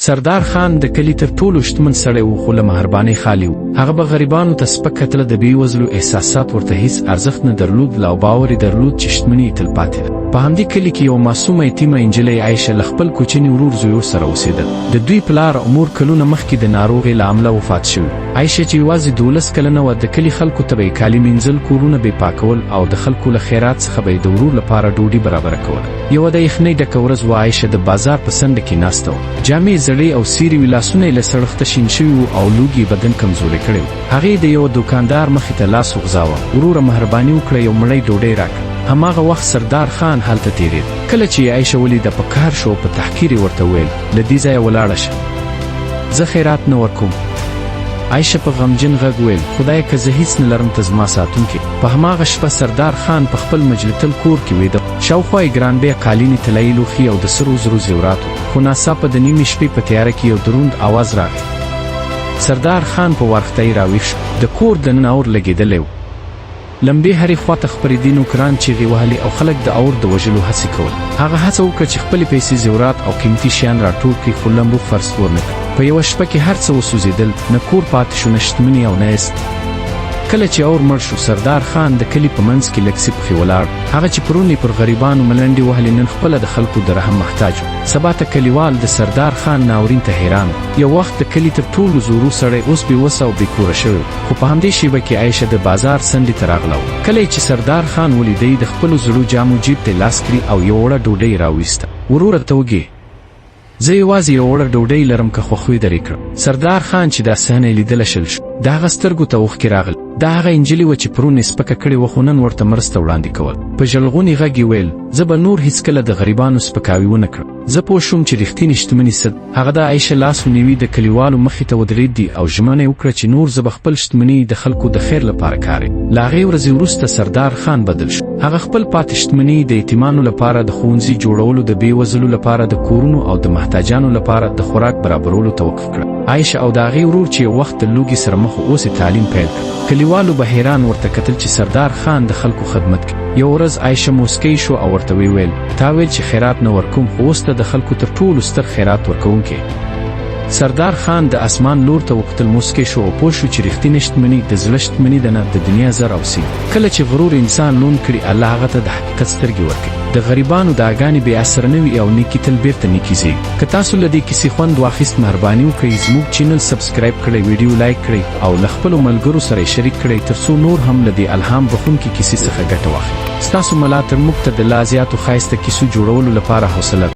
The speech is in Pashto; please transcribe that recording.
سردار خان د کلي تر ټولو شتمن سړی و، خو له مهربانۍ خالي و. هغه به غریبانو ته سپک کتل، د بېوزلو احساسات ورته هیڅ ارزښت نه درلود او باور یې درلود چې شتمني یې تلپاتې ده. په همدې کلي کې یوه معصومه یتیمه انجلۍ عایشه له خپل کوچني ورور زویور سره اوسېده. د دوی پلار او مور کلونه مخکې د ناروغۍ له امله وفات شوي وو. عایشه چې یوازې 12 کلنه وه، د کلي خلکو ته به یې کالي مینځل، کورونه به یې پاکول او د خلکو له خیرات څخه به یې د ورور لپاره ډوډۍ برابره کوله. یوه د یخنۍ ډکه ورځ وه، عایشه د بازار په څنډه کې ناسته وه. جامې یې زړې او څیرې وې، لاسونه یې له سړښته شین شوي وو او لوګي یې بدن کمزوری کړی و. هغې د یوه دوکاندار مخې ته لاس وغځاوه، وروره مهرباني وکړه یو مړی ډوډۍ راکړه. هماغه وخت سردار خان هلته تېرېد. کله چې یې عایشه ولیده په قهر شو او په تحقیر یې ورته وویل، له دې ځایه ولاړه شه. زه خیرات نه ورکوم. عایشه په غمجن غږ وویل، خدایه که زه هیڅ نه لرم ته زما ساتونکی. په هماغه شپه سردار خان په خپل مجلتل کور کې ویده و. شاوخوا یې ګران بیه قالینې، طلایي لوښي او د سرو زرو زیورات وو. خو ناڅاپه د نیمې شپې په تیاره کې یو دروند اواز راغی. سردار خان په وارخطایي راویښ شو. د کور دننه اور لګېدلی و. لمبې هرې خوا ته خپرېدې، نوکران چیغې وهلې او خلک د اور د وژلو هڅې کولې. هغه هڅه وکړه چې خپلې پیسې، زیورات او قیمتي شیان راټول کړي، خو لمبو فرصت ورنه کړ. په یوه شپه کې هر څه وسوځېدل، نه کور پاتې شو، نه شتمني او نه عزت. کله چې اور مړ شو، سردار خان د کلي په منځ کې لکسي پښې ولاړ. هغه چې پرون یې پر غریبانو ملنډې وهلې، نن خپله د خلکو د رحم محتاج و. سبا ته کلیوال د سردار خان ناورین ته حیران وو. یو وخت د کلي تر ټولو زورو سړی اوس بې وسه او بې کوره شوی و. خو په همدې شېبه کې عایشه د بازار څنډې ته راغله او کله یې چې سردار خان ولیدی، د خپلو زړو جامو جیب ته یې لاس کړي او یوه وړه ډوډۍ یې راویسته. وروره ته وږې؟ زه یوازې یوه وړه ډوډۍ لرم که خوښ وي درې کړم. سردار خان چې دا صحنه یې لیدله شل شو. د هغه سترګو ته اوښکې راغلې. دا هغه انجلۍ وه چې پرون یې سپکه کړې وه خو نن ورته مرسته وړاندې کول. په ژړغوني غږ یې ویل، زه به نور هیڅکله د غریبانو سپکاوی ونه کړم. زه پوه شوم چې رښتینې شتمني څه ده. هغه د عایشه لاس ونیوی، د کلیوالو مخې ته ودرید دی او ژمنه یې وکړه چې نور زه به خپل شتمني د خلکو د خیر لپاره کاریم. له هغې ورځې وروسته سردار خان بدل شو. هغه خپل پاتې شتمني د یتیمانو لپاره د ښوونځي جوړولو، د بې وزلو لپاره د کورونو او د محتاجانو لپاره د خوراک برابرولو ته وقف کړه. عایشه او د هغې ورور چې یو وخت د لوږې سره مخ و، اوس یې تعلیم پیل کړ. کلیوالو به حیران ورته کتل چې سردار خان د خلکو خدمت کوي. یوه ورځ عایشه موسکۍ شوه او ورته ویې ویل، تا ویل چې خیرات نه ورکوم، خو اوس ته د خلکو تر ټولو ستر خیرات ورکوونکی یې. سردار خان د اسمان لور ته وکتل، موسکی شو او پوه شو چې رښتینې شتمني د زړه شتمني ده نه د دنیا زر او سیم. کله چې غرور انسان لوند کړي، الله هغه ته د حقیقت سترګې ورکوي. د غریبانو دعاګانې بې اثره نه وي او نیکي تل بیرته نیکي زیږوي. که تاسو له دې کیسې خوند واخیست، مهرباني وکړئ زموږ چینل سبسکرایب کړئ، ویډیو لایک کړئ او له خپلو ملګرو سره یې شریک کړئ ترڅو نور هم له دې الهام بښونکې کیسې څخه ګټه واخلي. ستاسو ملاتړ موږ ته د لا زیاتو ښایسته کیسو جوړولو لپاره حوصله.